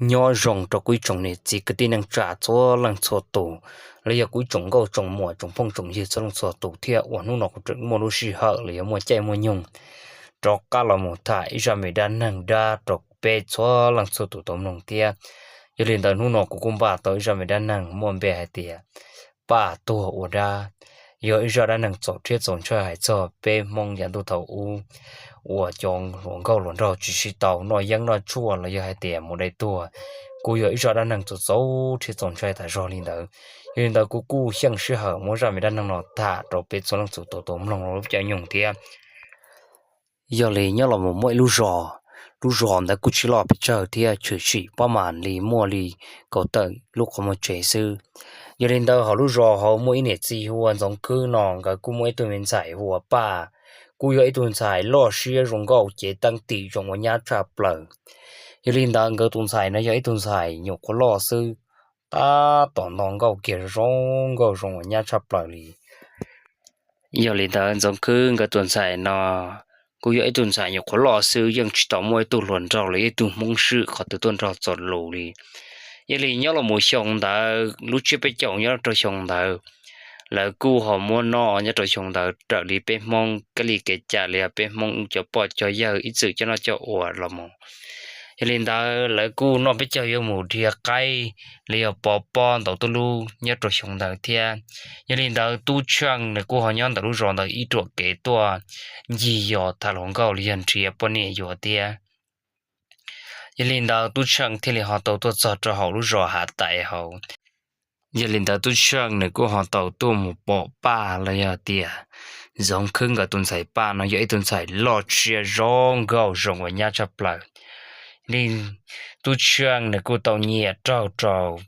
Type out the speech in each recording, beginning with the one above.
Nyob zoo rau kuv ib tsoom niam txiv kwv tij neej tsa txhua leej txhua tus, los yog kuv ib tsoom nkauj tsoom muam tsoom phooj tsoom ywg txhua leej txhua tus thiab uas hnub no kuv tseem muaj lub sij hawm los yog muaj caij muaj nyoog rov qab los mus tham ib zaj me dab neeg dab rau peb txhua leej txhua tus tau mloog thiab. Yog li ntawd hnub no kuv kuj npaj tau ib zaj me dab neeg muaj npe hais tias Paj tuag ua dab, yog ib zaj dab neeg txaus rhiab txaus ntshai hais txog peb Hmoob yav ntuj thaum ub uas cov hluas nkauj hluas nraug tsis sib tau noj yeeb noj tshuaj los yog hais tias mus dai tuag, kuj yog ib zaj dab neeg txaus txaus rhiab txaus ntshai tas zog li ntawd. Yog li ntawd kuv kuj xyeej sij hawm muab zaj me dab neeg no tham rau peb txhua leej txhua tus tau mloog lub caij nyoog thiab. Yog li nyob los mus muaj ib lub zos, lub zos ntawd kuj tsis loj pes tsawg thiab tshwm sim pob mam li muaj li kaum tawm lub qhov muag tsev xwb. Yog li ntawd hauv lub zos hauv muaj ib niam txiv hu ua Ntxoov Khwb no, nkawd kuj muaj ib tug me ntxhais hu ua Paj, kuj yog ib tug ntxhais loj siab zoo nkauj cev teeb tim zoo ua nyab tshaj plaws. Yog li ntawd nkawd tus ntxhais no yog ib tug ntxhais nyuam qhuav loj xwb, tab tom nto nkauj kiag zoo nkauj zoo ua nyab tshaj plaws li. Yog li ntawd Ntxoov Khwb nkawd tus ntxhais no kuj yog ib tug ntxhais nyuam qhuav loj xwb, yeej tsis tau muaj ib tug hluas nraug los yog ib tug Hmoob swm qhov twg tuaj nrog txuas lus li. Yog li nyob los mus xyoo ntawd lub tsiab peb caug nyob rau xyoo ntawd, lawv kuj ho muab noj nyob rau xyoo ntawd raws li peb Hmoob kev li kev cai los yog peb Hmoob cov pog cov yawg ib txwm coj noj coj ua los mus. Yog li ntawd lawv kuj noj peb caug yuav mus dhia qaib los yog pov pob ntau tuj lub nyob rau xyoo ntawd thiab. Yog li ntawd Tub Tsheej nws kuj ho nyob ntawm lub zos ntawd ib ruam kev tuaj ncig yos tham hluas nkauj los yog nrhiav poj niam yuav thiab. Yog li ntawd Tub Tsheej thiaj li ho tau tuaj txog rau hauv lub zos Hav Tais hauv. Yog li ntawd Tub Tsheej nws kuj ho tau tuaj mus pom Paj los yog tias Ntxoov Khwb nkawd tus ntxhais Paj no yog ib tug ntxhais loj siab zoo nkauj zoo ua nyab tshaj plaws li. Tub Tsheej nws kuj tau nyiam raug rau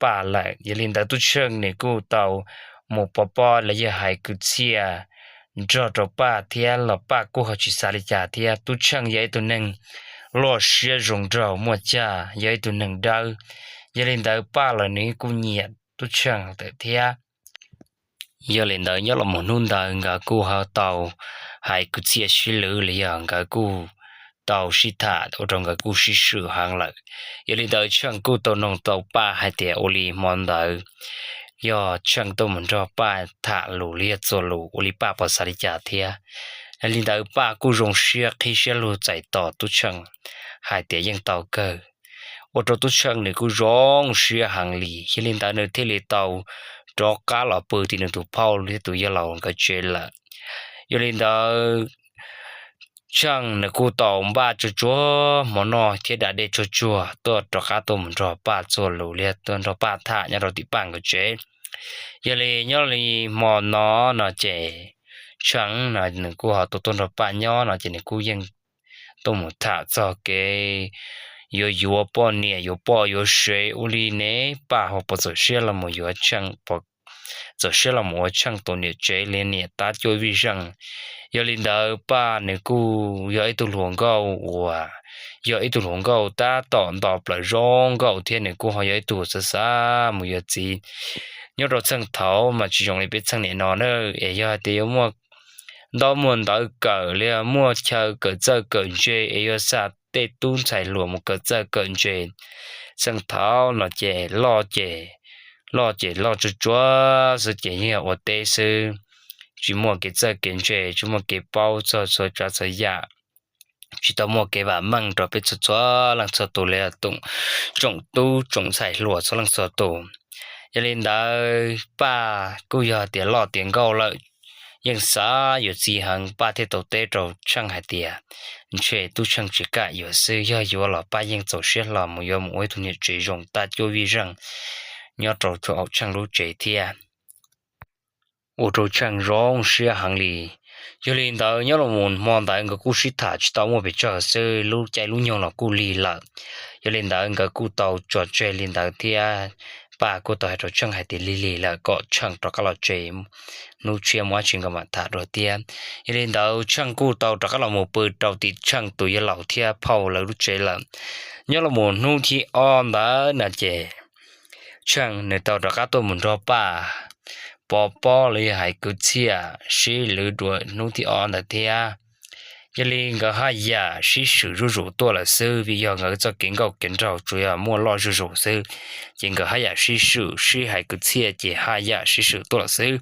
Paj lawm. Yog li ntawd Tub Tsheej nws kuj tau mus pov pob los yog hais kwv txhiaj nrog rau Paj thiab los Paj kuj ho tsis xav li cas thiab. Tub Tsheej yog ib tug neeg loj siab zoo nraug muaj cag, yog ib tug neeg dawb. Yog li ntawd Paj los nws kuj nyiam Tub Tsheej lawm thiab. Yog li ntawd nyob los mus hnub ntawd nkawd kuj ho tau hais kwv txhiaj sib lwv los yog nkawd kuj tau sib tham ua rau nkawd kuj sib swm heev lawm. Yog li ntawd Tsheej kuj tau noog tau Paj hais tias ua li hmo ntawd yog Tsheej tuaj mus nrog Paj tham lus los yog txuas lus ua li Paj puas xav li cas thiab. Yog li ntawd Paj kuj zoo siab qhib siab lug txais tos Tub Tsheej hais tias yeej tau kawg, ua rau Tub Tsheej nws kuj zoo siab heev li. Yog li ntawd nws thiaj li tau rov qab los pw tim nws tus phauj thiab tus yawg laus nkawd tsev lawm. Yog li ntawd Tsheej nws kuj tau npaj tsuag tsuag hmo noj thiab da dej tsuag tsuag tuaj rov qab tuaj mus nrog Paj txuas lus los yog tuaj nrog Paj tham nyob rau tim Paj nkawd tsev. Yog li nyob li hmo no no ces Tsheej no nws kuj ho tuaj tuaj nrog Paj nyob no ces nws kuj yeej tuaj mus tham txog kev yuav yuav poj niam yuav poj yuav sev ua li ne, Paj ho puas txaus siab los mus yuav Tsheej, txaus siab los mus ua Tsheej tus niam tsev li niam tab cuaj vij zeej. Yog li ntawd Paj nws kuj yog ib tug hluas nkauj uas yog ib tug hluas nkauj tab tom nto plaws zoo nkauj thiab nws kuj ho yog ib tug xav xav mus yuav txiv. Nyob rau txheej thaud mas tsis zoo li peb txheej niam no na, es yog hais tias yuav muaj ntaub muaj ntawv kawm li muaj chaw kawm txawj kawm ntse es yuav xa tej tub ntxhais hluas mus kawm txawj kawm ntse. Txheej thaud no ces loj ces, loj ces loj tsuag tsuag xwb ces yeej yog ua teb xwb, tsis muaj kev txawj kev ntse, tsis muaj kev paub txog txhua tsav txhua yam, tsis tau muaj kev vam meej rau peb txhua txhua leej txhua tus li tsoom tub tsoom ntxhais hluas txhua leej txhua tus. Yog li ntawd Paj kuj yog tias loj tiav nkauj lawm, yeej xav yuav txiv heev, Paj thiaj tau teb rau Tsheej hais tias ntshe tub Tsheej tsis kam yuav xwb, yog yuav los Paj yeej txaus siab hlo mus yuav mus ua ib tug niam tsev zoo tab cuaj vij zeej nyob rau hauv Tsheej lub tsev thiab. Ua rau Tsheej zoo siab heev li. Yog li ntawd nyob los mus hmo ntawd nkawd kuj sib tham tsis tau muaj pes tsawg xwb, lub caij lub nyoog los kuj lig lawm. Yog li ntawd nkawd kuj tau tso tseg li ntawd thiab. Paj kuj tau hais rau Tsheej hais tias lig lig lawm kom Tsheej rov qab los tsev, hnub tshiab muaj dab tsi nkawd mam tham dua thiab. Yog li ntawd Tsheej kuj tau rov qab los mus pw rau tim Tsheej tus yawg laus thiab phauj lawv lub tsev lawm. Nyob los mus hnub thib ob ntawd no ces Tsheej nws tau rov qab tuaj mus nrog Paj pov pob los yog hais kwv txhiaj sib lwv dua hnub thib ob ntawd thiab. Yog li nkawd haj yam sib swm zuj zus tuaj lawm xwb, vim yog nkawd txoj kev nkauj kev nraug tsuas yog muaj loj zuj zus xwb, ces nkawd haj yam sib swm sib hais kwv txhiaj ces haj yam sib swm tuaj lawm xwb.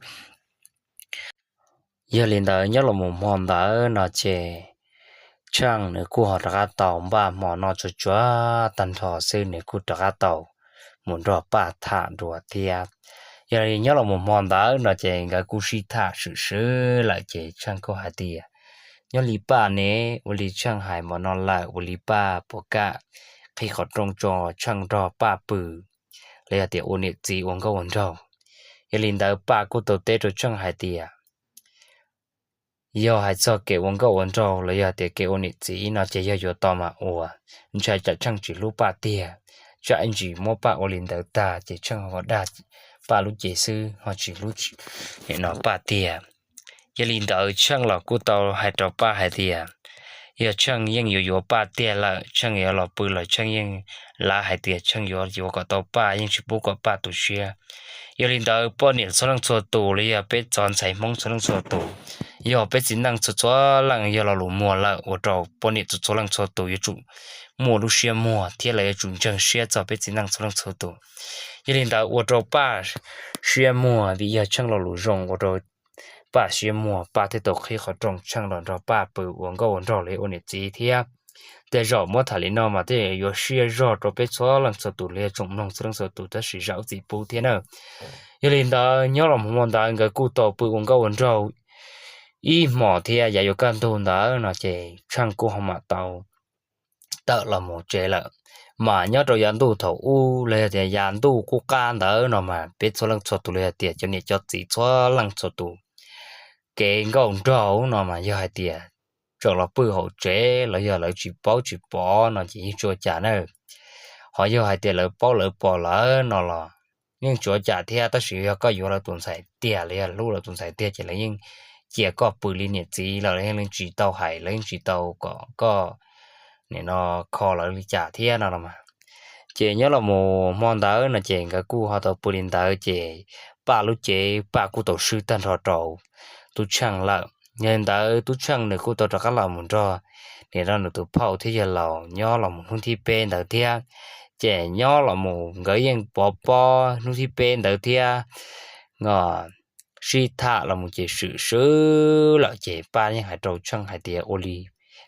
Yog li ntawd nyob los mus hmo ntawd no ces Tsheej nws kuj ho rov qab tau npaj hmo noj tsuag tsuag tag nrho xwb, nws kuj rov qab tau mus nrog Paj tham dua thiab. Yog li nyob los mus hmo ntawd no ces nkawd kuj sib tham swm swm lawm ces Tsheej kuj hais tias, nyob li Paj ne, ua li Tsheej hais hmo no lawm, ua li Paj puas kam qhib qhov rooj tso, Tsheej nrog Paj pw los yog tias ua niam txiv ua nkauj ua nraug? Yog li ntawd Paj kuj tau teb rau Tsheej hais tias, yog hais txog kev ua nkauj ua nraug los yog tias kev ua niam txiv no ces yog yuav tau mas ua, ntshai tsam Tsheej tsis hlub Paj tiag, tsam ib ntsis muab Paj ua li ntawd tag ces Tsheej ho dag Paj lub cev xwb ho tsis hlub no Paj tiag. Yog li ntawd Tsheej los kuj tau hais rau Paj hais tias, yog Tsheej yeej yuav yuav Paj tiag lawm, Tsheej yuav los pw los Tsheej yeej lav hais tias Tsheej yuav yuav kom tau Paj, yeej tsis pub kom Paj tu siab. Yog li ntawd poj niam txhua leej txhua tus los yog peb txhua ntxhais Hmoob txhua leej txhua tus, yog peb txiv neej txhua txhua leej yog lo lus muag lawm ua rau poj niam txhua txhua leej txhua tus yuav tsum muaj lub siab muag thiab lawv yuav tsum ntseeg siab txog peb txiv neej txhua leej txhua tus. Yog li ntawd ua rau Paj siab muag, vim yog Tsheej lo lus zoo ua rau Paj siab muag, Paj thiaj tau qhib qhov rooj, Tsheej los nrog Paj pw ua nkauj ua nraug li ua niam txiv thiab. Tej zaum muab tham li no mas tej yuav siab zog rau peb txhua leej txhua tus li tsoom mloog txhua leej txhua tus tab sis zam lub txim pub thiab na. Yog li ntawd nyob los hmo ntawd nkawd kuj tau pw ua nkauj ua nraug ib hmos thiab yav yuav kaj ntug ntawd no ces Tsheej kuj ho mam tau tawm los mus tsev lawm. Mas nyob rau yav ntuj thaum ub los yog tias yav ntuj qub qab ntawd no mas peb txhua leej txhua tus los yog tias cov niam cov txiv txhua leej txhua tus kev nkauj nraug no mas yog hais tias tseem los pw hauv tsev los yog lawv tsis paub tsis pom no ces yeej tsis ua cas na. Ho yog hais tias lawv paub lawv pom lawm no los yeej tsis ua cas thiab, tab sis yog koj yuav lawv tus ntxhais tiag los yog hlub lawv tus ntxhais tiag ces lawv yeej cia koj pw li niam txiv lawm, lawv yeej tsis tau hais, lawv yeej tsis tau kom koj nim no kho lawv li cas thiab no los mas. Ces nyob los mus hmo ntawd no ces nkawd kuj ho tau pw li ntawd ces Paj lub cev Paj kuj tau swb tag nrho rau Tub Tsheej lawm. Yog li ntawd Tub Tsheej nws kuj tau rov qab los mus nrog nim no nws tus phauj thiab yawg laus nyob los mus hnub thib peb ntawd thiab. Ces nyob los mus nkawd yeej pov pob hnub thib peb ntawd thiab, sib tham los mus ces swm swm lawm ces Paj yeej hais rau Tsheej hais tias ua li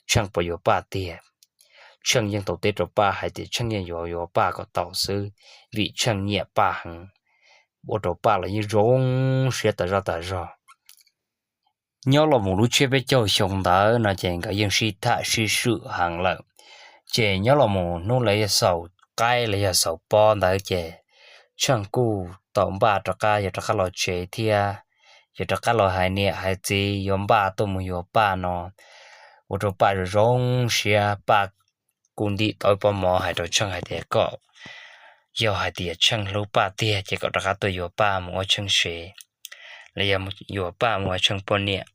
Tsheej puas yuav Paj tiag. Tsheej yeej tau teb rau Paj hais tias Tsheej yeej yuav yuav Paj kom tau xwb, vim Tsheej nyiam Paj heev, ua rau Paj los yeej zoo siab tas zog tas zog. Nyob los mus lub tsiab peb caug xyoo ntawd no ces nkawd yeej sib tham sib swm heev lawm. Ces nyob los mus hnub lawv yog xaus qaib los yog xaus pob ntawd ces Tsheej kuj tau npaj rov qab yuav rov qab los tsev thiab, yuav rov qab los hais niam hais txiv yuav npaj tuaj mus yuav Paj no, ua rau Paj zoo zoo siab. Paj kuj ntim tau ib pob mov hais rau Tsheej hais tias kom, yog hais tias Tsheej hlub Paj tiag ces kom rov qab tuaj yuav Paj mus ua Tsheej sev, los yog yuav Paj mus ua Tsheej poj niam.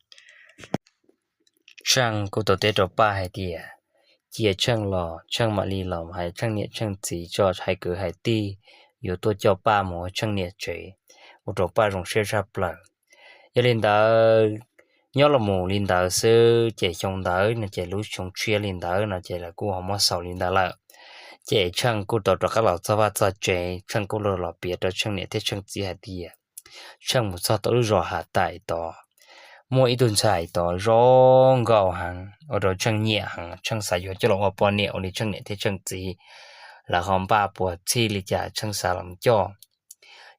Tsheej kuj tau teb rau Paj hais tias cia Tsheej los Tsheej mam li los hais Tsheej niam Tsheej txiv tso, hais kwv hais tij yuav tuaj coj Paj mus ua Tsheej niam tsev, ua rau Paj zoo siab tshaj plaws. Yog li ntawd, nyob los mus li ntawd xwb ces xyoo ntawd no ces lub xyoo tshiab li ntawd no ces lawv kuj ho muab xaus li ntawd lawm. Ces Tsheej kuj tau rov qab los txog vaj txog tsev, Tsheej kuj los piav rau Tsheej niam thiab Tsheej txiv hais tias Tsheej mus txog tau lub zos Hav Tais tod, muaj ib tug ntxhais tod zoo nkauj heev ua rau Tsheej nyiam heev, Tsheej xav yuav coj los ua poj niam ua li Tsheej niam thiab Tsheej txiv, lawv ho npaj puas txhij li cas Tsheej xav los coj.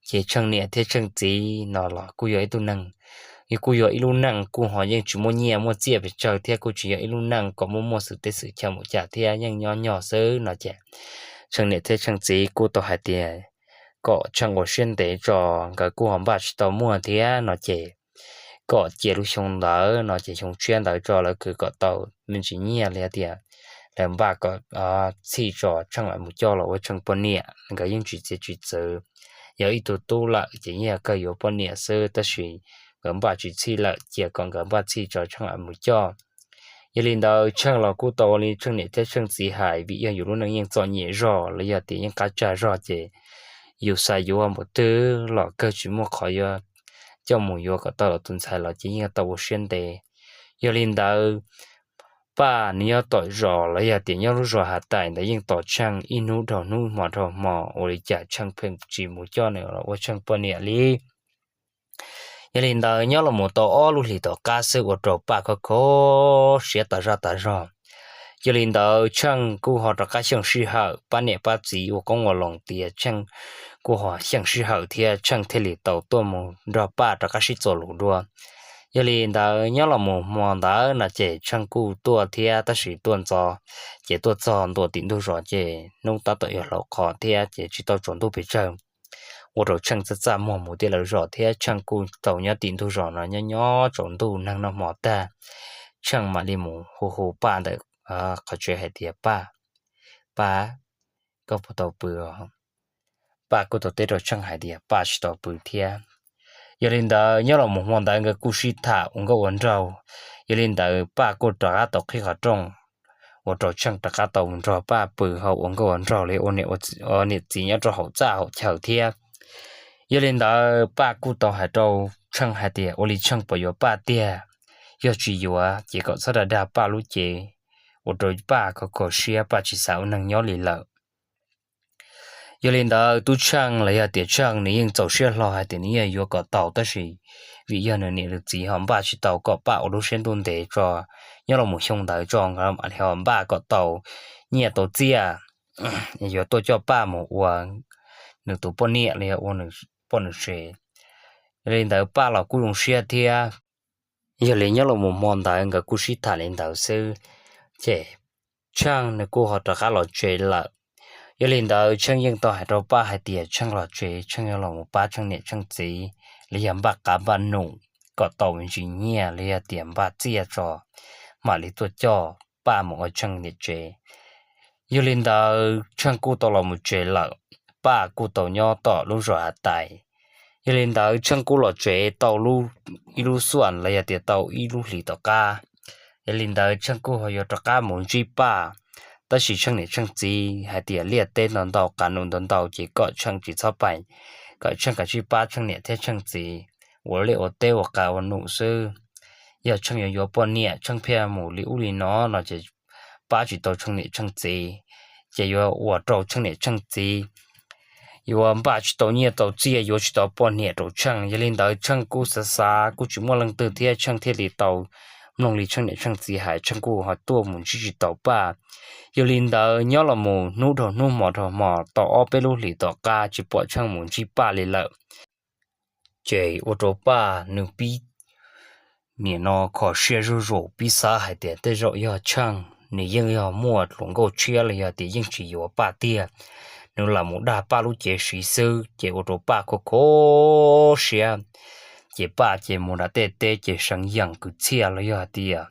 Ces Tsheej niam thiab Tsheej txiv no los kuj yog ib tug neeg, kuj yog ib lub neej kuj ho yeej tsis muaj nyiaj muaj txiaj pes tsawg thiab kuj tsis yog ib lub neej kom muaj muaj xwm teb xwm chaw mus cas thiab, yeej nyob nyog xwb no ces Tsheej niam thiab Tsheej txiv kuj tau hais tias kom Tsheej ua siab ntev tso, nkawd kuj ho npaj tsis tau muaj thiab no ces kom cia lub xyoo ntawd no ces xyoo tshiab ntawd tso lawv kwv kom tau me ntsis nyiaj li tias lawv npaj kom txhij tso Tsheej mam mus coj los ua Tsheej poj niam. Nkawd yeej tsis txiav tsis txwv, yog ib tug tub lawm ces yeej yog kawg yuav poj niam xwb, tab sis nkawd npaj tsis txhij lawm, cia kom nkawd npaj txhij tso Tsheej mam mus coj. Yog li ntawd Tsheej los kuj tau ua li Tsheej niam thiab Tsheej txiv hais, vim yog yus lub neej yeej txom nyem zog los yog tias yeej qab tsag zog ces yus xav yuav npaum twg los kawg tsis muaj qhov yuav coj mus yuav kom tau lawv tus ntxhais los ces yeej tau ua siab ntev. Yog li ntawd, Paj nws nyob tom zos los yog tias nyob lub zos Hav Tais ntawd yeej tos Tsheej ib hnub dhau hnub hmo dhau hmo, ua li cas Tsheej pheej tsis mus coj nws los ua Tsheej poj niam li. Yog li ntawd nyob los mus tau ob lub hlis tom qab xwb ua rau Paj khov kho siab tas zaj tas zog. Yog li ntawd Tsheej kuj ho rov qab xyeej sij hawm pab niam pab txiv ua qoob ua loo tiav, Tsheej kuj ho xyeej sij hawm thiab Tsheej thiaj li tau tuaj mus nrog Paj rov qab sib txuas lus dua. Yog li ntawd nyob los mus hmo ntawd no ces Tsheej kuj tuaj thiab tab sis tuaj ntxov, ces tuaj txog ntua tim ntug zos ces hnub tab tom yuav hlaus qhov thiab ces tsis tau tsaus ntuj pes tsawg, ua rau Tsheej txaj txaj muag mus tij lawv zos thiab Tsheej kuj tau nyob tim ntug zos no nyob nyob tsaus ntuj neeg noj hmo tag, Tsheej mam li mus hu hu Paj ntawm qhov tsev hais tias, Paj, Paj, koj puas tau pw? Paj kuj tau teb rau Tsheej hais tias Paj tsis tau pw thiab. Yog li ntawd nyob los mus hmo ntawd nkawd kuj sib tham ua nkauj ua nraug. Yog li ntawd Paj kuj rov qab tau qhib qhov rooj, ua rau Tsheej rov qab tau mus nrog Paj pw ho ua nkauj ua nraug li ua niam txiv nyob rau hauv txaj hauv chaw thiab. Yog li ntawd Paj kuj tau hais rau Tsheej hais tias ua li Tsheej puas yuav Paj tiag, yog tsis yuav ces kom txhob dag dag Paj lub cev, ua rau Paj khov kho siab Paj tsis xav ua neeg nyob li lawm. Yog li ntawd tub Tsheej los yog tias Tsheej nws yeej txaus siab hlo hais tias nws yeej yuav kom tau tab sis vim yog nws niam nws txiv ho npaj tsis tau kom Paj ua lub siab ntuj ntev tso, nyob los mus xyoo ntawd tso nkawd mam li ho npaj kom tau nyiaj tau txiaj yuav tuaj coj Paj mus ua nws tus poj niam los yog ua nws poj nws sev. Yog li ntawd Paj los kuj zoo siab thiab. Yog li nyob los mus hmo ntawd nkawd kuj sib tham li ntawd xwb, ces Tsheej nws kuj ho rov qab los tsev lawm. Yog li ntawd Tsheej yeej tau hais rau Paj hais tias Tsheej los tsev Tsheej yuav los mus pab Tsheej niam Tsheej txiv, los yog npaj qav npaj num kom tau me ntsis nyiaj los yog tias npaj txiaj tso, mam li tuaj coj Paj mus ua Tsheej niam tsev. Yog li ntawd Tsheej kuj tau los mus tsev lawm, Paj kuj tau nyob tom lub zos Hav Tais. Yog li ntawd Tsheej kuj los tsev tau ib lub xuaj los yog tias tau ib lub hlis tom qab. Yog li ntawd Tsheej kuj ho yuav rov qab mus ntsib Paj, tab sis Tsheej niam Tsheej txiv hais tias liaj teb ntau ntau qav num ntau ntau ces kom Tsheej tsis txhob pais, kom Tsheej kav tsij pab Tsheej niam thiab Tsheej txiv ua liaj ua teb ua qav ua num xwb. Yog Tsheej yuav yuav poj niam Tsheej pheej mus li ub li no no ces pab tsis tau Tsheej niam Tsheej txiv, ces yuav ua rau Tsheej niam Tsheej txiv yuav npaj tsis tau nyiaj tau txiaj yuav tsis tau poj niam rau Tsheej. Yog li ntawd Tsheej kuj xav xav kuj tsis muaj leej twg thiab Tsheej thiaj li tau mloog li Tsheej niam Tsheej txiv hais Tsheej kuj ho tuaj mus ntsib tsis tau Paj. Yog li ntawd nyob los mus hnub dhau hnub hmo dhau hmo tau ob peb lub hlis tom qab tsis pom Tsheej mus ntsib Paj li lawm. Ces ua rau Paj nws pib nim no kho siab zuj zus pib xav hais tias tej zaum yog Tsheej nws yeej yog muaj hluas nkauj tshiab los yog tias yeej tsis yuav Paj tiag, nws lam mus dag Paj lub cev siv xwb ces ua rau Paj khov kho siab. Ces Paj ces mus nram tej teb ces seev yeem kwv txhiaj los yog hais tias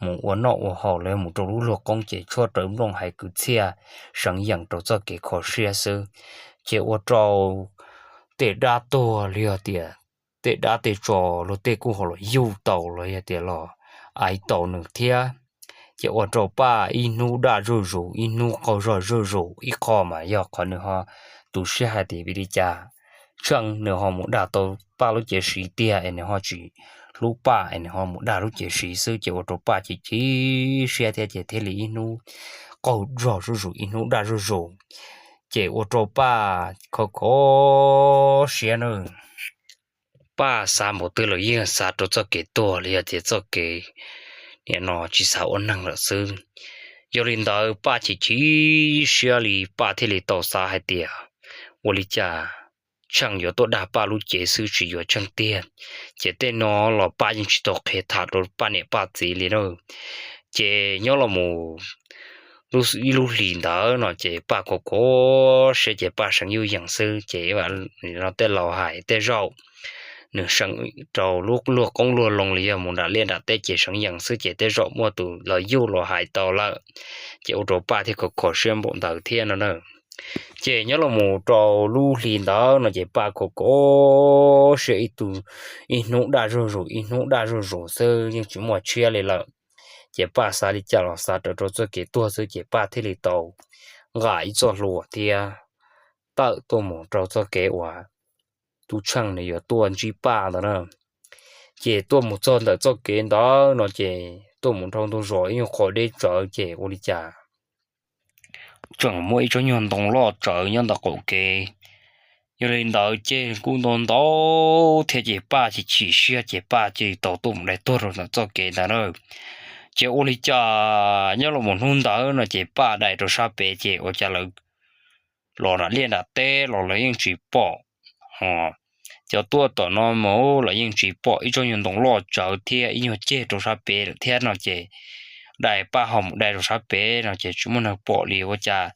mus ua noj ua haus los yog mus rau lub luag qoob ces tshuab rawv nplooj hais kwv txhiaj, seev yeem rau txoj kev kho siab xwb. Ces ua rau tej dab tuag los yog tias tej dab tej tsov luag tej kuj ho los yuj tau los yog tias los aiv tau nws thiab. Ces ua rau Paj ib hnub daj zuj zus ib hnub qaug zog zuj zus, ib qho mas yog qhov nws ho tu siab hais tias vim li cas Tsheej nws ho mus dag tau Paj lub cev siv tiag es nws ho tsis hlub Paj es nws ho mus dag lub cev siv xwb ces ua rau Paj chim chim siab thiab ces thiaj li ib hnub qaug zog zuj zus ib hnub daj zuj zus. Ces ua rau Paj khov kho siab na. Paj xav npaum twg los yeej xav rau txoj kev tuag los yog tias txoj kev nim no tsis xav ua neeg lawm xwb. Yog li ntawd Paj chim chim siab li Paj thiaj li tau xav hais tias ua li cas Tsheej yuav tuaj dag Paj lub cev xwb tsis yuav Tsheej tiag. Ces tej no los Paj yeej tsis tau qhia tham rau Paj niam Paj txiv li na. Ces nyob los mus ib lub hlis ntawd no ces Paj khov kho siab ces Paj seev yuj yees xwb ces tej laus hais tej zaum nws seev rau lub luag qoob luag loo los yog mus nram liaj nram teb ces seev yees xwb ces tej zaum muaj tus los yuj los hais tau lawm. Ces ua rau Paj thiaj khov kho siab npaum ntawd thiab no na. Ces nyob los mus rau lub hli ntawd no ces Paj khov kho siab ib tug ib hnub daj zuj zus ib hnub daj zuj zus xwb yeej tsis muaj tshiab li lawm. Ces Paj xav li cas los xav raws rau txoj kev tuag xwb ces Paj thiaj li tau nqa ib txoj hlua thiab tawm tuaj mus rau txoj kev uas tub Tsheej nws yuav tuaj ntsib Paj ntawd na. Ces tuaj mus txog ntawm txoj kev ntawd no ces tuaj mus dhau ntug zos ib nyuag qho deb tsawv ces ua li cas tseem muaj ib tsob nyuag ntoo loj tsawv nyob ntawm qaum kev. Yog li ntawd ces kuj ntau ntau thiab ces Paj chim chim siab ces Paj cia li tau tuaj mus dai tuag rau ntawm txoj kev ntawd na. Ces ua li cas nyob los mus hnub ntawd no ces Paj dai rau sab pem ces ua cas lawv los nram liaj nram teb los lawv yeej tsis pom. Cov tuaj tom no mus los yeej tsis pom ib tsob nyuag ntoo loj tsawv thiab ib nyuag ceg rau sab pem lawm thiab no ces dai Paj ho mus dai rau sab pem no ces tsis muaj neeg pom li ua cas.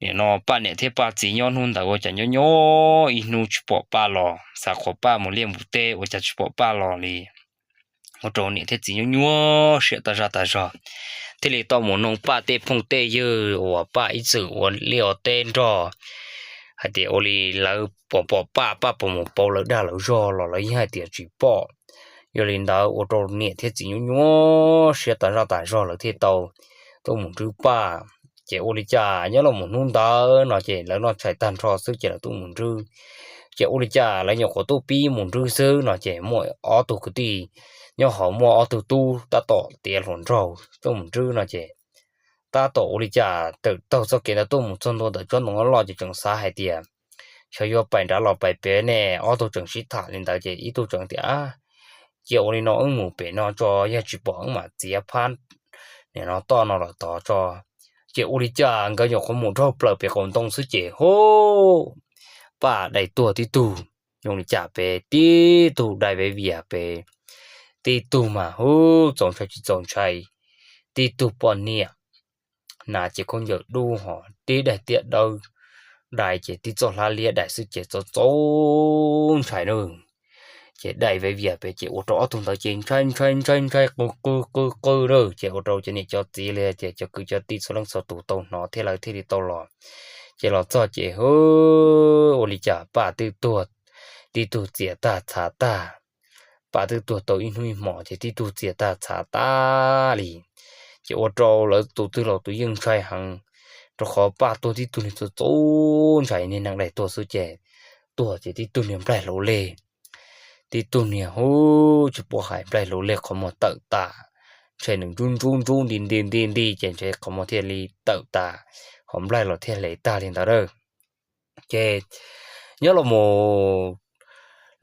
Nim no Paj niam thiab Paj txiv nyob hnub ntawd ua cas nyob nyob ib hnub tsis pom Paj los, xav qhov Paj mus liaj mus teb ua cas tsis pom Paj los li. Ua rau niam thiab txiv nyuaj nyuaj siab tas zaj tas zog, thiaj li tau mus noog Paj tej phooj tej ywg uas Paj ib txwm ua liaj ua teb nrog hais tias ua li lawv pom pom Paj, Paj puas mus pauv lawv dag lawv zog los lawv yeej hais tias tsis pom. Yog li ntawd ua rau niam thiab txiv nyuaj nyuaj siab tas zaj tas zog lawv thiaj tau tuaj mus nrwb Paj. Ces ua li cas nyob los mus hnub ntawd no ces lawv noj tshais tag nrho xwb ces lawv tuaj mus nrwb. Ces ua li cas lawv nyuam qhuav tuaj pib mus nrwb xwb no ces muaj ob tug kwv tij nyob hauv muaj ob tug tub tab tom tiav hluas nraug tuaj mus nrwb no ces tab tom ua li cas tawm taug txoj kev ntawd tuaj mus txog ntua ntawm tsob ntoo loj ces tseem xav hais tias xyov yuav pais nrad los pais pem ne. Ob tug tseem sib tham li ntawd ces ib tug tseem tias cia ua li no wb mus pem no tso, yog tsis pom wb mam txiav phab nim no toj no los tod tso. Ces ua li cas nkawd nyuam qhuav mus dhau plaws pem qaum ntoo xwb ces hu, Paj dai tuag tib tug, zoo li cas pem tib tug dai viv vias pem, tib tug mas hu txaus ntshai tsis txaus ntshai, tib tug poj niam hnav cev khaub ncaws dub ho tib daim tiaj dawb, dai ces tib txoj hlab liab dai xwb ces txaus txaus ntshai na. Ces dai viv vias pem ces ua rau ob tug ntawd ces ntshai ntshai ntshai ntshai qw qw qw qw na ces ua rau cov niam cov txiv li tias cov kwv cov tij txhua leej txhua tus tau hnov thiab lawv thiaj li tau los. Ces los txog ces hu, ua li cas Paj twb tuag, tib tug txias tag txhav tag. Paj twb tuag tau ib hnub ib hmos ces tib tug txias tag txhav tag li. Ces ua rau lawv tus twg los tus yeej ntshai heev, rau qhov Paj tuag tib tug niag txaus txaus ntshai, niag neeg dai tuag xwb ces tuag ces tib tug niag nplaig hlauv leg, tib tug niag hu tsis paub hais nplaig hlauv leg qhov muag tawm tas, ntshe nws ntsub ntsub ntsub nti nti nti nti ces ntshe qhov muag thiaj li tawm tas, ho nplaig los thiaj hle tag li ntawd a. Ces nyob los mus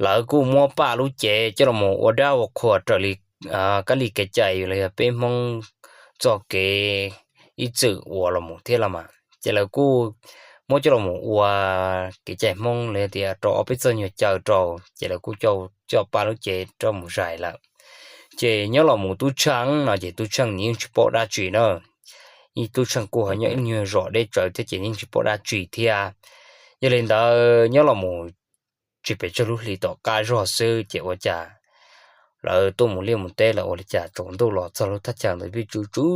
lawv kuj muab Paj lub cev coj los mus ua dab ua qhua raws li kab li kev cai los yog peb Hmoob txoj kev ib txwm ua los mus thiab los mas ces lawv kuj muab coj los mus ua kev cai Hmoob los yog tias rau ob peb txoj nyuag caw rau ces lawv kuj coj Paj lub cev rov mus zais lawm. Ces nyob los mus Tub Tsheej no ces Tub Tsheej nws yeej tsis paub dab tsi na. Tub Tsheej kuj ho nyob ib nyuag zos deb tsawv thiab ces yeej tsis paub dab tsi thiab. Yog li ntawd nyob los mus tsis pes tsawg lub hlis tom qab zog xwb ces ua cas lawv tuaj mus liaj mus teb lawm ua li cas tsaus ntuj los txog lub thaj chaw ntawd pheej tsw tsw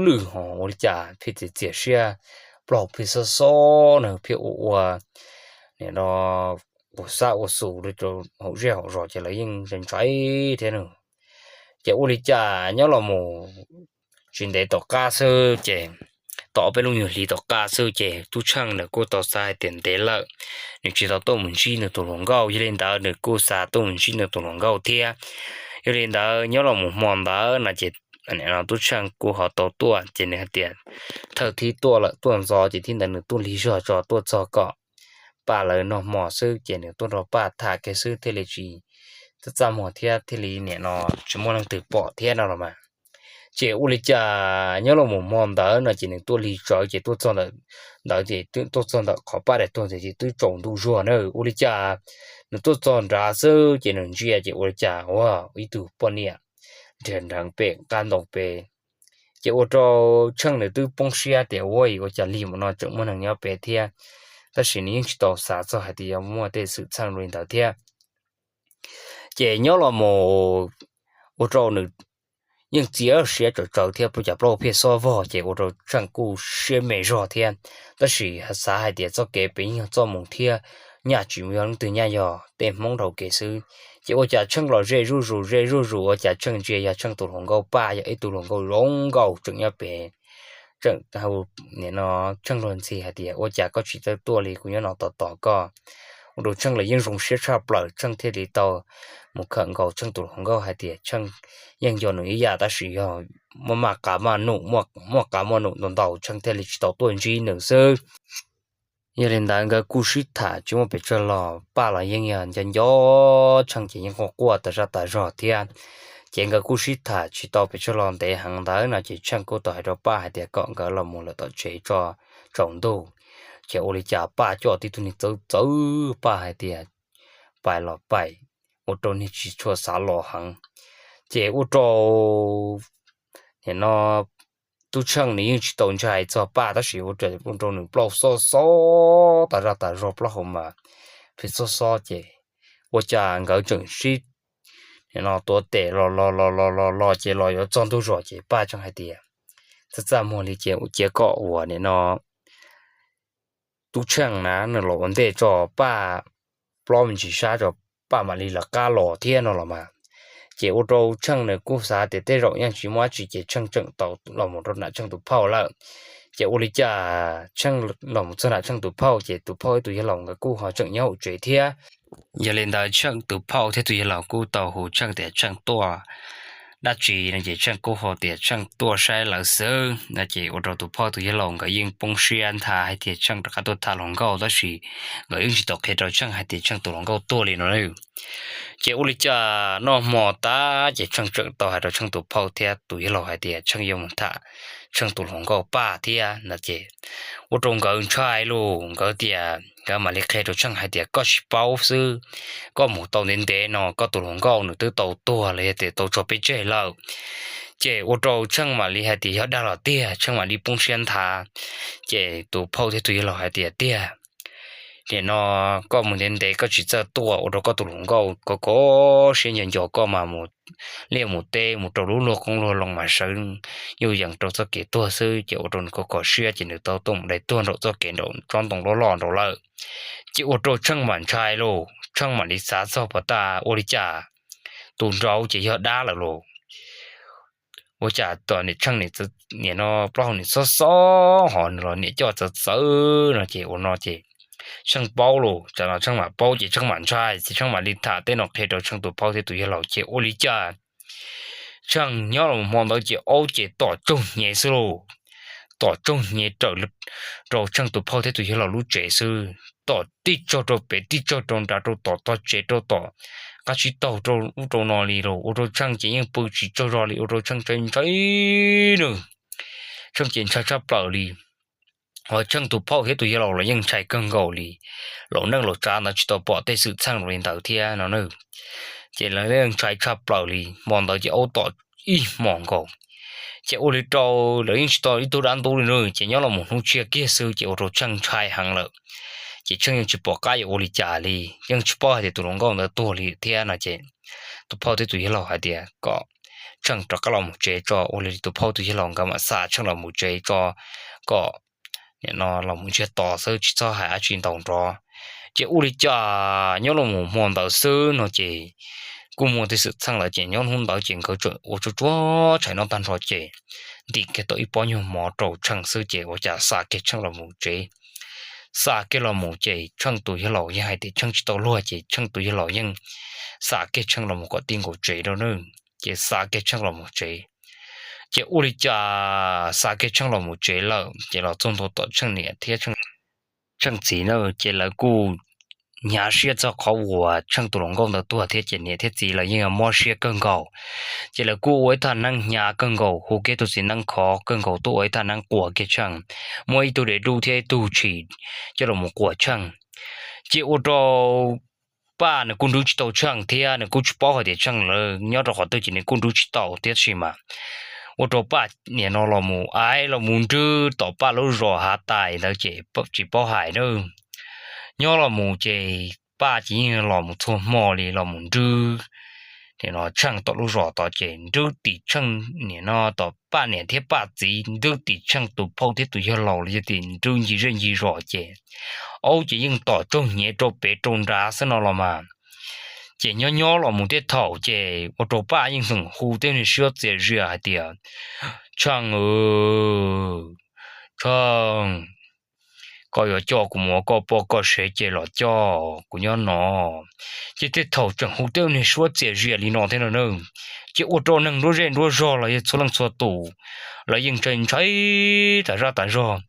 lwj ho ua li cas pheej txias txias siab, plaub pheej xob xob na pheej ua ua nim no ua xab ua xus rau hauv zej hauv zos ces lawv yeej ntshai thiab na. Ces ua li cas nyob los mus tsis ntev tom qab xwb ces tau ob peb lub nyuag hlis tom qab xwb ces Tub Tsheej nws kuj tau xav hais tias ntev lawm nws tsis tau tuaj mus ntsib nws tus hluas nkauj, yog li ntawd nws kuj xav tuaj mus ntsib nws tus hluas nkauj thiab. Yog li ntawd nyob los mus hmo ntawd no ces Tub Tsheej kuj ho tau tuaj ces nws hais tias thawj thib tuaj lawm tuaj ntxov ces thib ntawd nws tuaj lig zog tso tuaj txog kom Paj lawv noj hmo xwb ces nws tuaj nrog Paj tham kiag xwb thiaj li tsis txaj txaj muag thiab thiaj li nim no tsis muaj leej twg pom thiab no los mas. Ces ua li cas nyob los mus hmo ntawd no ces nws tuaj lig tsawv ces tuaj txog ntawm ntawd ces tuaj txog ntawm qhov Paj dai tuag ntawd ces twb tsaus ntuj zuag na. Ua li cas nws tuaj txog nrad xwb ces nws ntsia ces ua li cas ua ib tug poj niam nrhiav nrheev pem qab ntoo pem. Ces ua rau Tsheej nws twb poob siab tias ua ua cas lig mus no tseem muaj neeg nyob pem thiab, tab sis nws yeej tsis tau xav txog hais tias yuav muaj tej xwm txheej li ntawd thiab. Ces nyob los mus ua rau nws yeej txias siab tsawv tsawv thiab, cas plaub pheej xob vog ces ua rau Tsheej kuj siab me zog thiab. Tab sis xav hais tias txoj kev pem yeej yog txoj mus thiab, nyaj tsis yog leej twg nyaj, yog tej Hmoob dhau kev xwb. Ces ua cas Tsheej los ze zuj zus ze zuj zus, ua cas Tsheej ntsia yog Tsheej tus hluas nkauj Paj yog ib tug hluas nkauj zoo nkauj tseem nyob pem, tseem nim no Tsheej luag ntxhi hais tias ua cas koj tsis tau tuaj li, kuv nyob no tos tos koj. Ua rau Tsheej los yeej zoo siab tshaj plaws, Tsheej thiaj li tau mus khawm nkaus Tsheej tus hluas nkauj hais tias Tsheej yeej yog nws ib yam tab sis yog muaj maj qav maj num, muaj qav muaj num ntau ntau, Tsheej thiaj li tsis tau tuaj ntsib nws xwb. Yog li ntawd nkawd kuj sib tham tsis muaj pes tsawg los Paj los yeej yog nco nco Tsheej ces yeej quaj quaj tas zaj tas zog thiab. Ces nkawd kuj sib tham tsis tau pes tsawg los ntev heev ntawd no ces Tsheej kuj tau hais rau Paj hais tias kom nkawd los mus lawm tom tsev tso tsaus ntuj. Ces ua li cas Paj coj tib tug niag txawv txawv, Paj hais tias pais los pais, ua rau niag tsis tshua xav los heev. Ces ua rau nim no Tub Tsheej nws yeej tsis tau ntshai txog Paj tab sis ua rau nws plaub xob xob tas zaj tas zog, plaub hau mas phem xob xob ces ua cas nkawd tseem sib nim no tuav tes los los los los los los ces los yuav txog ntug zos ces Paj Tsheej hais tias txaj txaj muag li ces cia kom uas nim no Tub Tsheej na nws los ua ntej tso Paj plaub me ntsis sab tso, Paj mam li lawv qab los thiab no los mas. Ces ua rau Tsheej nws kuj xav tias tej zaum yeej tsis muaj dab tsi ces Tsheej tseem tau los mus rau nram Tsheej tus phauj lawm. Ces ua li cas Tsheej los mus txog nram Tsheej tus phauj ces tus phauj thiab tus yawg laus nkawd kuj ho tseem nyob hauv tsev thiab. Yog li ntawd Tsheej tus phauj thiab tus yawg laus kuj tau hu Tsheej tias Tsheej tuaj dab tsi no ces Tsheej kuj hais tias Tsheej tuaj saib lawv xwb no ces ua rau tus phauj tus yawg laus nkawd yeej poob siab nthav hais tias Tsheej rov qab tuaj tham hluas nkauj tab sis nkawd yeej tsis tau qhia rau Tsheej hais tias Tsheej tus hluas nkauj tuaj li no. Ces ua li cas noj hmo tas ces Tsheej tseem tau hais rau Tsheej tus phauj thiab tus yawg laus hais tias Tsheej yuav mus tham Tsheej tus hluas nkauj Paj thiab no ces ua rau nkawd ntshai lauj, nkawd tias nkawd mam li qhia rau Tsheej hais tias koj tsis paub xwb, koj mus tau ntev ntev no koj tus hluas nkauj nws twb tau tuag los yog tias tau tso peb tseg lawm. Ces ua rau Tsheej mam li hais tias yog dag los tiag, Tsheej mam li poob siab nthav. Ces tus phauj thiab tus yawg laus hais tias tiag, nim no koj mus ntev ntev koj tsis txawj tuaj ua rau koj tus hluas nkauj kov kov siab nco nco koj mas mus liaj mus teb mus rau lub luag qoob luag loo mas sawv yuj yees rau txoj kev tuag xwb ces ua rau nws kov kov siab ces nws tau tuaj mus dai tuag nraum txoj kev nraum tsob ntoo loj loj nraud lawm. Ces ua rau Tsheej mam ntshai lauj, Tsheej mam li xav txog pas tas ua li cas tus nraud ces yog dab lawm lauj. Ua cas tom niam Tsheej nim no plaub hau nim xob xob ho nws los niam coj txawv txawv no ces ua no ces Tsheej paub lauj, tsam no Tsheej mam paub ces Tsheej mam ntshai ces Tsheej mam li tham tej no qhia rau Tsheej tus phauj thiab tus yawg laus ces ua li cas Tsheej nyob los hmo ntawd ces aub ces tom tsoog hnyev xwb lauj. Tom tsoog hnyev raws rau Tsheej tus phauj thiab tus yawg laus lub tsev xwb, tom tij tsaug rau pem tij tsaug rau nrad rau tom tog tsev rau tom qab tsib taug rau ub rau no li lauj. Ua rau Tsheej ces yeej pw tsis tsaug zog li, ua rau Tsheej ntshai ntshai nws, Tsheej ces ntshai tshaj plaws li. Ho Tsheej tus phauj thiab tus yawg laus los yeej ntshai kawg nkaus li, laus neej laus tsav ntawd tsis tau pom tej xwm txheej li ntawd thiab no na. Ces lawv yeej ntshai tshaj plaws li, hmo ntawd ces aub tom ib hmos nkaus. Ces ua li rau lawv yeej tsis tau ib tug dab ntub li na, ces nyob los mus hnub tshiab kiag xwb ces ua rau Tsheej ntshai heev lawm. Ces Tsheej yeej tsis pom qab yuav ua li cas li, yeej tsis paub hais tias tus hluas nkauj ntawd tuag li thiab no ces tus phauj thiab tus yawg laus hais tias kom Tsheej rov qab los mus tsev tso, ua li tus phauj tus yawg laus nkawd mam xa Tsheej los mus tsev tso, kom nim no los mus ntsiag to xwb tsis txhob hais dab tsi ntau nrov. Ces ua li cas nyob los mus hmo ntawd xwb no ces kuj muaj tej xwm txheej lawm ces nyob hnub ntawd ces nkawd tseem ua tsuag tsuag tshais noj tag nrho ces ntim kiag tau ib pob nyuag mov rau Tsheej xwb ces ua cas xa kiag Tsheej los mus tsev. Xa kiag los mus ces Tsheej tus yawg laus yeej hais tias Tsheej tsis tau luag ces Tsheej tus yawg laus yeej xa kiag Tsheej los mus kom tij nkaus tsev rau na. Ces xa kiag Tsheej los mus tsev. Ces ua li cas xa kiag Tsheej los mus tsev lawm ces los txog ntua tom Tsheej niam thiab Tsheej txiv na ces lawv kuj hnyav siab txog qhov uas Tsheej tus hluas nkauj ntawd tuag thiab ces niam thiab txiv lawv yeej mob siab kawg nkaus. Ces lawv kuj ua ib thaj neeb hnyav kawg nkaus, hu kiag tus txiv neeb khov kawg nkaus tuaj ua ib thaj neeb quas kiag Tsheej, muab ib tug daim duj thiab ib tug tshis coj los quas Tsheej. Ces ua rau Paj nws kuj nrwb tsis tau Tsheej thiab nws kuj tsis paub hais tias Tsheej lawv nyob rau qhov twg ces nws kuj nrwb tsis tau thiab tab sis mas ua rau Paj nim no los mus aib los mus nrwb tom Paj lub zos Hav Tais ntawd ces tsis paub hais na. Nyob los mus ces Paj ces yeej los mus txhua hmo li los mus nrwb Tsheej tom lub zos tod ces nrwb tim Tsheej nim no tom Paj niam thiab Paj txiv, nrwb tim Tsheej tus phauj thiab tus yawg laus los yog tim nrwb ncig zej ncig zos ces aub ces yeej tom tsaug hnyev rau pem rau nrad xwb no los mas. Ces nyob nyob los mus tej thaum ces ua rau Paj yeej tseem hu tej niag siab txias zias hais tias, Tsheej, Tsheej, koj yuav coj kuv mus ua koj poj koj sev ces los coj kuv nyob no. Ces tej thaum tseem hu tej niag suab txias zias li no thiab no na. Ces ua rau neeg nruab zej nruab zog los yog txhua leej txhua tus, lawv yeej ntshai ntshai tas zaj tas zog.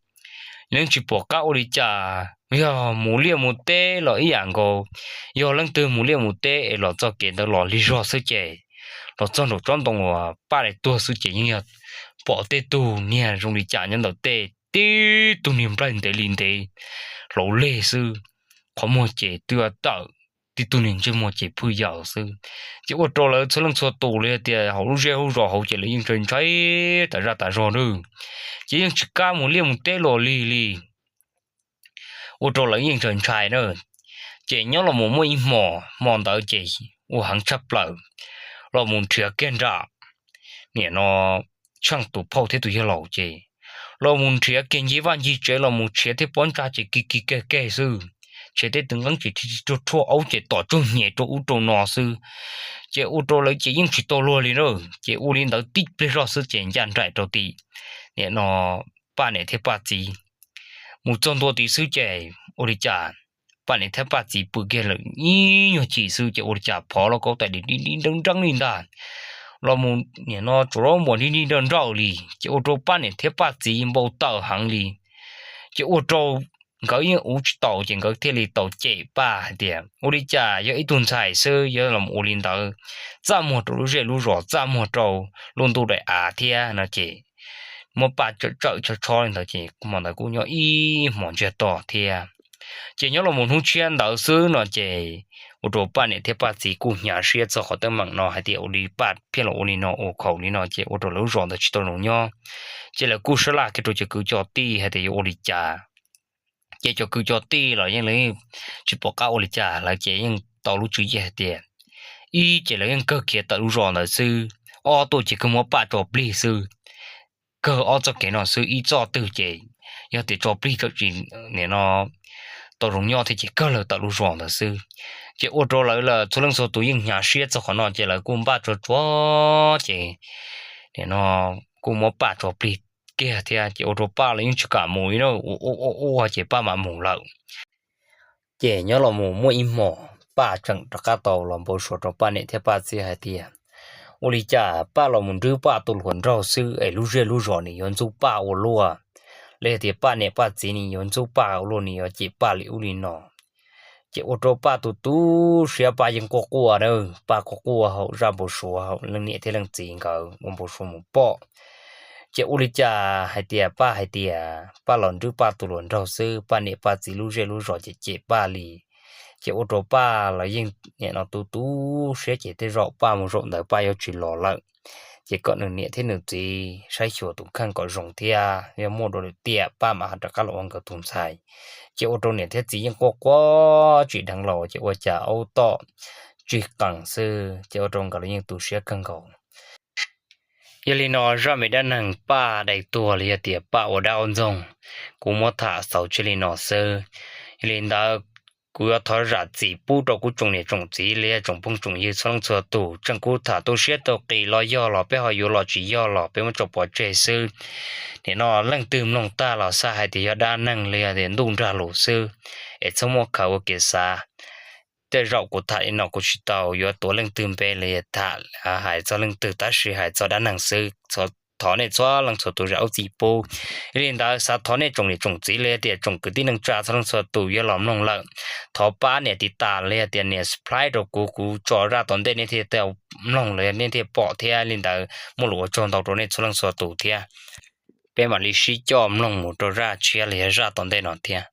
Yeej tsis pom qab ua li cas, yog mus liaj mus teb los ib yam nkaus, yog leej twg mus liaj mus teb es los txoj kev ntawd los lig zog xwb ces los txog nraum tsob ntoo uas Paj Niam tuag xwb ces yeej yog pom tej tug niag zoo li cas nyob ntawm tej, tib tug niag nplaig ntev li ntev, hlauv leg xwb, qhov muag ces twb tawm, tib tug niag ntsej muag ces phwj yaws xwb. Ces ua rau lawv txhua leej txhua tus li hais tias hauv lub zej lub zos hauv ces lawv yeej ntshai ntshai tas zaj tas zog na, ces yeej tsis kam mus liaj mus teb los lig li. Ua rau lawv yeej ntshai ntshai na. Ces nyob los mus muaj ib hmos, hmo ntawd ces ua heev tshaj plaws, los mus nrhiav kiag nram, nim no, tsheej tus phauj thiab tus yawg laus ces los mus nrhiav kiag ncig vaj ncig tsev los mus tshiav tej pob ntsa ces kig kig keg keg xwb, tshiav tej tw nqeeb ces rhuaj rhuaj aub ces tom tsuag nyem rau ub rau no xwb. Ces ua rau lawv ces yeej tsis tau luag li na. Ces ua li ntawd tib pliag zoj xwb ces ncaj nraim rau tim, nim no, Paj Niam thiab Paj txiv. Mus txog ntua tid xwb ces ua li cas Paj Niam thiab Paj txiv pw kiag lawm ib nyuag chim xwb ces ua li cas phov lauj kaub tais di di nreeb nreeb li ntag, los mus nim no tsuas los muaj di di nrawj nrawj li ces ua rau Paj Niam thiab Paj txiv npau taws heev li. Ces ua rau nkawd yeej ua tsis tau ces nkawd thiaj li tau cem Paj hais tias ua li cas yog ib tug ntxhais xwb yuav los ua li ntawd, txaj muag rau lub zej lub zos, txaj muag rau lub ntuj daim av thiab no ces muab Paj tsawm tsawm chob chob li ntawd ces hmo ntawd kuj nyob ib hmos ntsiag to thiab. Ces nyob los mus hnub tshiab ntawd xwb no ces ua rau Paj Niam thiab Paj txiv kuj hnyav siab txog qhov teeb meem no hais tias ua li Paj pheej los ua li no ua khaum li no ces ua rau lawv lub zos ntawd tsis tau zoo nyob. Ces lawv kuj sab laj kiag rau cov kwv cov tij hais tias yuav ua li cas. Ces cov kwv cov tij los yeej tsis pom qab ua li cas, lawv ces yeej tau lub tswv yim hais tias, ib ces lawv yeej kawg khiav tawm lub zos ntawd xwb, ob tuaj ces kawg muab Paj tso plig xwb. Kawg ob txoj kev no xwb, ib txoj twg ces yog tias tso plig tawm tsis, nim no, tau zoo nyob thiab ces kawg lawv tawm lub zos ntawd xwb. Ces ua rau lawv los txhua leej txhua tus yeej hnyav siab txog qhov no ces lawv kuj npaj tsuag tsuag ces, nim no, kuj muab Paj tso plig kiag thiab ces ua rau Paj los yeej tsis kam mus li na, ua ua ua ua ces Paj mam mus lawm. Ces nyob los mus muaj ib hmos Paj tseem rov qab tau los npau suav rau Paj Niam thiab Paj txiv hais tias, ua li cas Paj los mus nrwb Paj tus hluas nraug xwb es lub zej lub zos nws yuav ntxub Paj ua luaj, los yog tias Paj Niam Paj txiv nws yuav ntxub Paj ua luaj, nws yuav cem Paj li ub li no. Ces ua rau Paj tu tu siab, Paj yeej quaj quaj na, Paj quaj quaj hauv zaj npau suav hauv leej niam thiab leej txiv nkawd ua npau suav mus pom. Ces ua li cas hais tias Paj hais tias Paj los nrwb Paj tus hluas nraug xwb, Paj Niam Paj txiv lub zej lub zos ces cem Paj li. Ces ua rau Paj los yeej nim no tu tu siab ces tej zaum Paj mus zaum ntawd Paj yuav tsis los lawm. Ces kom nws niam thiab nws txiv saib xyuas tus kheej kom zoo thiab yog muaj dua lwm tiam Paj mam rov qab los ua nkawd tus ntxhais. Ces ua rau niam thiab txiv yeej quaj quaj tsis dheev los ces ua cas aub tom tsig qees xwb ces ua rau nkawd los yeej tu siab kawg nkaus. Yog li no zaj me dab neeg Paj dai tuag los yog tias Paj ua dab aub ntxoog, kuv muab tham xaus tseg li no xwb. Yog li ntawd, kuv yuav thov zam txim pub rau kuv tsoom niam tsoom txiv los yog tsoom phooj tsoom ywg txhua leej txhua tus, tseem kuv tham tu siab tau qis los yog los peb ho yuav los tsis yog los peb muab tso pov tseg xwb. Nim no leej twg mloog tag los xav hais tias yog dab neeg los yog tias ntuj nrag lus xwb, es txhob muab khaws ua kev xav. Tej zaum kuv tham li no kuv tsis tau yuav tuav leej twg npe los yog tham hais txog leej twg, tab sis hais txog dab neeg xwb. Thov nej txhua leej txhua tus zam lub txim pub. Yog li ntawd xav thov nej tsoom niam tsoom txiv los yog tias tsoom kwv tij neej tsa txhua leej txhua tus yuav los mloog lawm, thov pab nias tiv tas los yog tias nias subscribe rau kuv, kuv tso zaj tom ntej nej thiaj tau mloog los yog nej thiaj pom thiab. Li ntawd muaj lus ua tsaug ntau rau nej txhua leej txhua tus thiab. Peb mam li sib coj mloog mus rau zaj tshiab los yog zaj tom ntej no thiab.